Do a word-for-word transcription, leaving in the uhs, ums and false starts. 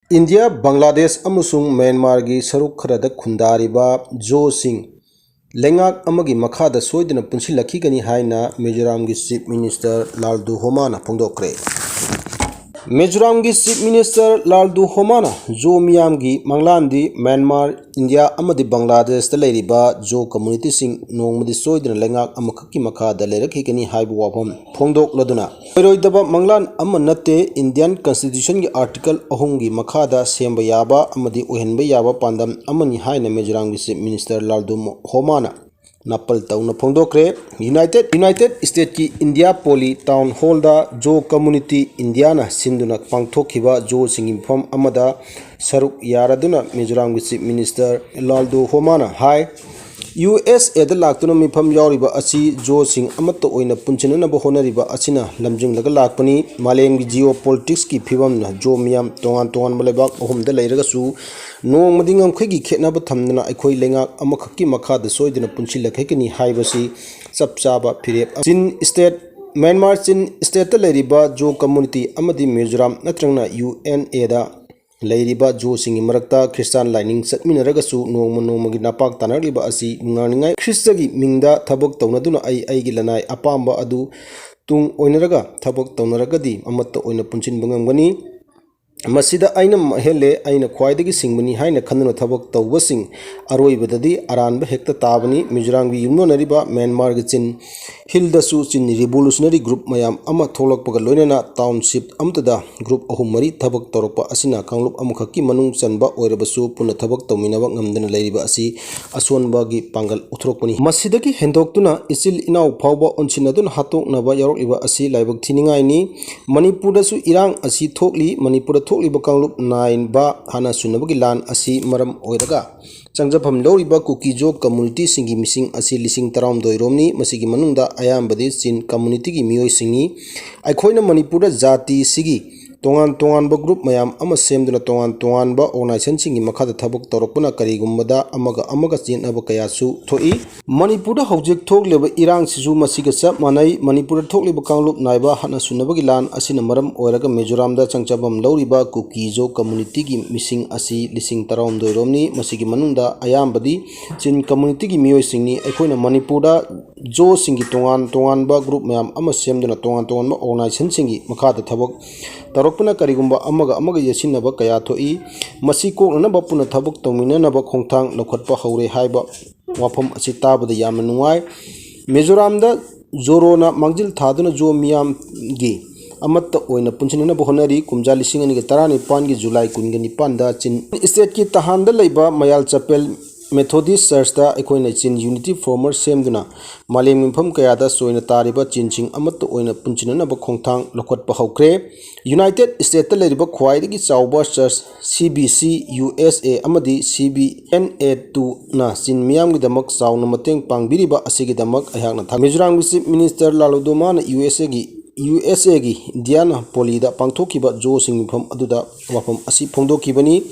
India, Bangladesh ꯑꯃꯁꯨꯡ ꯃ꯭ꯌꯥꯟꯃꯥꯔꯒꯤ ꯁꯔꯨꯛ ꯈꯔꯗ ꯈꯨꯟꯗꯥꯔꯤꯕ ꯖꯣꯁꯤꯡ ꯂꯩꯉꯥꯛ ꯑꯃꯒꯤ ꯃꯈꯥꯗ ꯁꯣꯏꯗꯅ ꯄꯨꯟꯁꯤꯜꯂꯛꯈꯤꯒꯅꯤ ꯍꯥꯏꯅ ꯃꯤꯖꯣꯔꯥꯝꯒꯤ Chief Minister ꯂꯥꯜꯗꯨ ꯍꯣꯃꯥꯅ ꯐꯣꯡꯗꯣꯛꯈ꯭ꯔꯦ꯫ ꯃꯤꯖꯣꯔꯥꯝꯒꯤ Chief Minister ꯂꯥꯜꯗꯨ ꯍꯣꯃꯥꯅ ꯖꯣ ꯃꯤꯌꯥꯝꯒꯤ ꯃꯪꯂꯥꯟꯗꯤ ꯃ꯭ꯌꯥꯟꯃꯥꯔ, ꯏꯟꯗꯤꯌꯥ ꯑꯃꯗꯤ ꯕꯪꯒ꯭ꯂꯥꯗꯦꯁꯇ ꯂꯩꯔꯤꯕ ꯖꯣ communityꯁꯤꯡ ꯅꯣꯡꯃꯗꯤ ꯁꯣꯏꯗꯅ ꯂꯩꯉꯥꯛ ꯑꯃꯈꯛꯀꯤ ꯃꯈꯥꯗ ꯂꯩꯔꯛꯈꯤꯒꯅꯤ ꯍꯥꯏꯕ ꯋꯥꯐꯝ ꯐꯣꯡꯗꯣꯛꯂꯗꯨꯅ, ꯑꯣꯏꯔꯣꯏꯗꯕ ꯃꯪꯂꯥꯟ ꯑꯃ ꯅꯠꯇꯦ, Indian Constitutionꯒꯤ Article ꯑꯍꯨꯝꯒꯤ ꯃꯈꯥꯗ ꯁꯦꯝꯕ ꯌꯥꯕ ꯑꯃꯗꯤ ꯑꯣꯏꯍꯟꯕ ꯌꯥꯕ ꯄꯥꯟꯗꯝ ꯑꯃꯅꯤ ꯍꯥꯏꯅ ꯃꯤꯖꯣꯔꯥꯝꯒꯤ Chief Minister ꯂꯥꯜꯗꯨ ꯍꯣꯃꯥꯅ ꯅꯥꯄꯜ ꯇꯧꯅ ꯐꯣꯡꯗꯣꯛꯈ꯭ꯔꯦ꯫ United, United Statesꯀꯤ ꯏꯟꯗꯤꯌꯥ ꯄꯣꯂꯤ Town Hallꯗ ꯖꯣ community ꯏꯟꯗꯤꯌꯥꯅ ꯁꯤꯟꯗꯨꯅ ꯄꯥꯡꯊꯣꯛꯈꯤꯕ ꯖꯣꯁꯤꯡꯒꯤ ꯃꯐꯝ ꯑꯃꯗ ꯁꯔꯨꯛ ꯌꯥꯔꯗꯨꯅ ꯃꯤꯖꯣꯔꯥꯝꯒꯤ Chief Minister ꯂꯥꯜꯗꯨ ꯍꯣꯃꯥꯅ ꯍꯥꯏ, USAꯗ ꯂꯥꯛꯇꯨꯅ ꯃꯤꯐꯝ ꯌꯥꯎꯔꯤꯕ ꯑꯁꯤ ꯖꯣꯁꯤꯡ ꯑꯃꯠꯇ ꯑꯣꯏꯅ ꯄꯨꯟꯁꯤꯟꯅꯅꯕ ꯍꯣꯠꯅꯔꯤꯕ ꯑꯁꯤꯅ ꯂꯝꯖꯤꯡꯂꯒ ꯂꯥꯛꯄꯅꯤ꯫ ꯃꯥꯂꯦꯝꯒꯤ geopoliticsꯀꯤ ꯐꯤꯕꯝꯅ ꯖꯣ ꯃꯤꯌꯥꯝ ꯇꯣꯉꯥꯟ ꯇꯣꯉꯥꯟꯕ ꯂꯩꯕꯥꯛ ꯑꯍꯨꯝꯗ ꯂꯩꯔꯒꯁꯨ ꯅꯣꯡꯃꯗꯤ ꯉꯝꯈꯩꯒꯤ ꯈꯦꯠꯅꯕ ꯊꯝꯗꯅ ꯑꯩꯈꯣꯏ ꯂꯩꯉꯥꯛ ꯑꯃꯈꯛꯀꯤ ꯃꯈꯥꯗ ꯁꯣꯏꯗꯅ ꯄꯨꯟꯁꯤꯜꯂꯛꯈꯤꯒꯅꯤ ꯍꯥꯏꯕꯁꯤ ꯆꯞ ꯆꯥꯕ ꯐꯤꯔꯦꯞ꯫ ꯆꯤꯟ state, ꯃ꯭ꯌꯥꯟꯃꯥꯔ ꯆꯤꯟ stateꯇ ꯂꯩꯔꯤꯕ ꯖꯣ community ꯑꯃꯗꯤ ꯃꯤꯖꯣꯔꯥꯝ ꯅꯠꯇ꯭ꯔꯒꯅ UNAꯗ ꯂꯩꯔꯤꯕ ꯖꯣꯁꯤꯡꯒꯤ ꯃꯔꯛꯇ ꯈ꯭ꯔꯤꯁꯇꯥꯟ ꯂꯥꯏꯅꯤꯡ ꯆꯠꯃꯤꯟꯅꯔꯒꯁꯨ ꯅꯣꯡꯃ ꯅꯣꯡꯃꯒꯤ ꯅꯄꯥꯛ ꯇꯥꯅꯔꯤꯕ ꯑꯁꯤ ꯉꯥꯡꯅꯤꯡꯉꯥꯏ꯫ ꯈ꯭ꯔꯤꯁꯇꯒꯤ ꯃꯤꯡꯗ ꯊꯕꯛ ꯇꯧꯅꯗꯨꯅ ꯑꯩ ꯑꯩꯒꯤ ꯂꯅꯥꯏ ꯑꯄꯥꯝꯕ ꯑꯗꯨ ꯇꯨꯡ ꯑꯣꯏꯅꯔꯒ ꯊꯕꯛ ꯇꯧꯅꯔꯒꯗꯤ ꯑꯃꯠꯇ ꯑꯣꯏꯅ ꯄꯨꯟꯁꯤꯟꯕ ꯉꯝꯒꯅꯤ꯫ ꯃꯁꯤꯗ ꯑꯩꯅ ꯍꯦꯜꯂꯦ, ꯑꯩꯅ ꯈ꯭ꯋꯥꯏꯗꯒꯤ ꯁꯤꯡꯕꯅꯤ ꯍꯥꯏꯅ ꯈꯟꯗꯨꯅ ꯊꯕꯛ ꯇꯧꯕꯁꯤꯡ ꯑꯔꯣꯏꯕꯗꯗꯤ ꯑꯔꯥꯟꯕ ꯍꯦꯛꯇ ꯇꯥꯕꯅꯤ꯫ ꯃꯤꯖꯣꯔꯥꯝꯒꯤ ꯌꯨꯝꯂꯣꯟꯅꯔꯤꯕ ꯃ꯭ꯌꯥꯟꯃꯥꯔꯒꯤ ꯆꯤꯟ ꯍꯤꯜꯗꯁꯨ ꯆꯤꯟ revolutionary group ꯃꯌꯥꯝ ꯑꯃ ꯊꯣꯛꯂꯛꯄꯒ ꯂꯣꯏꯅꯅ township ꯑꯃꯠꯇꯗ group ꯑꯍꯨꯝ ꯃꯔꯤ ꯊꯕꯛ ꯇꯧꯔꯛꯄ ꯑꯁꯤꯅ ꯀꯥꯡꯂꯨꯞ ꯑꯃꯈꯛꯀꯤ ꯃꯅꯨꯡ ꯆꯟꯕ ꯑꯣꯏꯔꯕꯁꯨ ꯄꯨꯟꯅ ꯊꯕꯛ ꯇꯧꯃꯤꯟꯅꯕ ꯉꯝꯗꯅ ꯂꯩꯔꯤꯕ ꯑꯁꯤ ꯑꯁꯣꯟꯕꯒꯤ ꯄꯥꯡꯒꯜ ꯎꯠꯊꯣꯔꯛꯄꯅꯤ꯫ ꯃꯁꯤꯗꯒꯤ ꯍꯦꯟꯗꯣꯛꯇꯨꯅ ꯏꯆꯤꯜ ꯏꯅꯥꯎ ꯐꯥꯎꯕ ꯑꯣꯟꯁꯤꯟꯅꯗꯨꯅ ꯍꯥꯠꯇꯣꯛꯅꯕ ꯌꯥꯎꯔꯛꯂꯤꯕ ꯑꯁꯤ ꯂꯥꯏꯕꯛ ꯊꯤꯅꯤꯡꯉꯥꯏꯅꯤ꯫ ꯃꯅꯤꯄꯨꯔꯗꯁꯨ ꯏꯔꯥꯡ ꯑꯁꯤ ꯊꯣꯛꯂꯤ꯫ ꯃꯅꯤꯄꯨꯔꯗ ꯊꯣꯛꯂꯤꯕ ꯀꯥꯡꯂꯨꯞ ꯅꯥꯏꯕ ꯍꯥꯟꯅ ꯁꯨꯅꯕꯒꯤ ꯂꯥꯟ ꯑꯁꯤ ꯃꯔꯝ ꯑꯣꯏꯔꯒ ꯆꯪꯖꯐꯝ ꯂꯧꯔꯤꯕ ꯀꯨꯀꯤ ꯖꯣ communityꯁꯤꯡꯒꯤ ꯃꯤꯁꯤꯡ ꯑꯁꯤ ꯂꯤꯁꯤꯡ ꯇꯔꯥꯍꯨꯝꯗꯣꯏ ꯔꯣꯝꯅꯤ꯫ ꯃꯁꯤꯒꯤ ꯃꯅꯨꯡꯗ ꯑꯌꯥꯝꯕꯗꯤ ꯆꯤꯟ communityꯒꯤ ꯃꯤꯑꯣꯏꯁꯤꯡꯅꯤ꯫ ꯑꯩꯈꯣꯏꯅ ꯃꯅꯤꯄꯨꯔꯗ ꯖꯥꯇꯤꯁꯤꯒꯤ ꯇꯣꯉꯥꯟ ꯇꯣꯉꯥꯟꯕ group ꯃꯌꯥꯝ ꯑꯃ ꯁꯦꯝꯗꯨꯅ ꯇꯣꯉꯥꯟ ꯇꯣꯉꯥꯟꯕ organizationꯁꯤꯡꯒꯤ ꯃꯈꯥꯗ ꯊꯕꯛ ꯇꯧꯔꯛꯄꯅ ꯀꯔꯤꯒꯨꯝꯕꯗ ꯑꯃꯒ ꯑꯃꯒ ꯆꯦꯠꯅꯕ ꯀꯌꯥꯁꯨ ꯊꯣꯛꯏ꯫ ꯃꯅꯤꯄꯨꯔꯗ ꯍꯧꯖꯤꯛ ꯊꯣꯛꯂꯤꯕ ꯏꯔꯥꯡꯁꯤꯁꯨ ꯃꯁꯤꯒ ꯆꯞ ꯃꯥꯟꯅꯩ꯫ ꯃꯅꯤꯄꯨꯔꯗ ꯊꯣꯛꯂꯤꯕ ꯀꯥꯡꯂꯨꯞ ꯅꯥꯏꯕ ꯍꯥꯠꯅ ꯁꯨꯅꯕꯒꯤ ꯂꯥꯟ ꯑꯁꯤꯅ ꯃꯔꯝ ꯑꯣꯏꯔꯒ ꯃꯤꯖꯣꯔꯥꯝꯗ ꯆꯪꯖꯐꯝ ꯂꯧꯔꯤꯕ ꯀꯨꯀꯤ ꯖꯣ communityꯒꯤ ꯃꯤꯁꯤꯡ ꯑꯁꯤ ꯂꯤꯁꯤꯡ ꯇꯔꯥꯍꯨꯝꯗꯣꯏ ꯔꯣꯝꯅꯤ꯫ ꯃꯁꯤꯒꯤ ꯃꯅꯨꯡꯗ ꯑꯌꯥꯝꯕꯗꯤ ꯆꯤꯟ communityꯒꯤ ꯃꯤꯑꯣꯏꯁꯤꯡꯅꯤ꯫ ꯑꯩꯈꯣꯏꯅ ꯃꯅꯤꯄꯨꯔꯗ ꯖꯣꯁꯤꯡꯒꯤ ꯇꯣꯉꯥꯟ ꯇꯣꯉꯥꯟꯕ group ꯃꯌꯥꯝ ꯑꯃ ꯁꯦꯝꯗꯨꯅ ꯇꯣꯉꯥꯟ ꯇꯣꯉꯥꯟꯕ organizationꯁꯤꯡꯒꯤ ꯃꯈꯥꯗ ꯊꯕꯛ ꯇꯧꯔꯛꯄꯅ ꯀꯔꯤꯒꯨꯝꯕ ꯑꯃꯒ ꯑꯃꯒ ꯌꯦꯠꯁꯤꯟꯅꯕ ꯀꯌꯥ ꯊꯣꯛꯏ꯫ ꯃꯁꯤ ꯀꯣꯛꯅꯅꯕ ꯄꯨꯟꯅ ꯊꯕꯛ ꯇꯧꯃꯤꯟꯅꯅꯕ ꯈꯣꯡꯊꯥꯡ ꯂꯧꯈꯠꯄ ꯍꯧꯔꯦ ꯍꯥꯏꯕ ꯋꯥꯐꯝ ꯑꯁꯤ ꯇꯥꯕꯗ ꯌꯥꯝꯅ ꯅꯨꯡꯉꯥꯏ꯫ ꯃꯤꯖꯣꯔꯥꯝꯗ ꯖꯣꯔꯣꯅ ꯃꯥꯡꯖꯤꯜ ꯊꯥꯗꯨꯅ ꯖꯣ ꯃꯤꯌꯥꯝꯒꯤ ꯑꯃꯠꯇ ꯑꯣꯏꯅ ꯄꯨꯟꯁꯤꯟꯅꯅꯕ ꯍꯣꯠꯅꯔꯤ꯫ ꯀꯨꯝꯖꯥ ꯂꯤꯁꯤꯡ ꯑꯅꯤꯒ ꯇꯔꯥꯅꯤꯄꯥꯟꯒꯤ ꯖꯨꯂꯥꯏ ꯀꯨꯟꯒ ꯅꯤꯄꯥꯟꯗ ꯆꯤꯟ stateꯀꯤ ꯇꯍꯥꯟꯗ ꯂꯩꯕ ꯃꯌꯥꯜ ꯆꯄꯦꯜ Methodist Churchꯇ ꯑꯩꯈꯣꯏꯅ ꯆꯤꯟ unity former ꯁꯦꯝꯗꯨꯅ ꯃꯥꯂꯦꯝꯒꯤ ꯃꯐꯝ ꯀꯌꯥꯗ ꯆꯣꯏꯅ ꯇꯥꯔꯤꯕ ꯆꯤꯟꯁꯤꯡ ꯑꯃꯠꯇ ꯑꯣꯏꯅ ꯄꯨꯟꯁꯤꯟꯅꯅꯕ ꯈꯣꯡꯊꯥꯡ ꯂꯧꯈꯠꯄ ꯍꯧꯈ꯭ꯔꯦ꯫ United Stateꯇ ꯂꯩꯔꯤꯕ ꯈ꯭ꯋꯥꯏꯗꯒꯤ ꯆꯥꯎꯕ church C B C U S A ꯑꯃꯗꯤ C B N A twoꯅ ꯆꯤꯟ ꯃꯤꯌꯥꯝꯒꯤꯗꯃꯛ ꯆꯥꯎꯅ ꯃꯇꯦꯡ ꯄꯥꯡꯕꯤꯔꯤꯕ ꯑꯁꯤꯒꯤꯗꯃꯛ ꯑꯩꯍꯥꯛꯅ ꯊꯥꯒꯠ-, ꯃꯤꯖꯣꯔꯥꯝꯒꯤ Chief Minister ꯂꯥꯂꯨꯗꯣꯃꯥꯅ U S Aꯒꯤ, U S Aꯒꯤ ꯏꯟꯗꯤꯌꯥꯅꯥꯄꯣꯂꯤꯗ ꯄꯥꯡꯊꯣꯛꯈꯤꯕ ꯖꯣꯁꯤꯡ ꯃꯤꯐꯝ ꯑꯗꯨꯗ ꯋꯥꯐꯝ ꯑꯁꯤ ꯐꯣꯡꯗꯣꯛꯈꯤꯕꯅꯤ꯫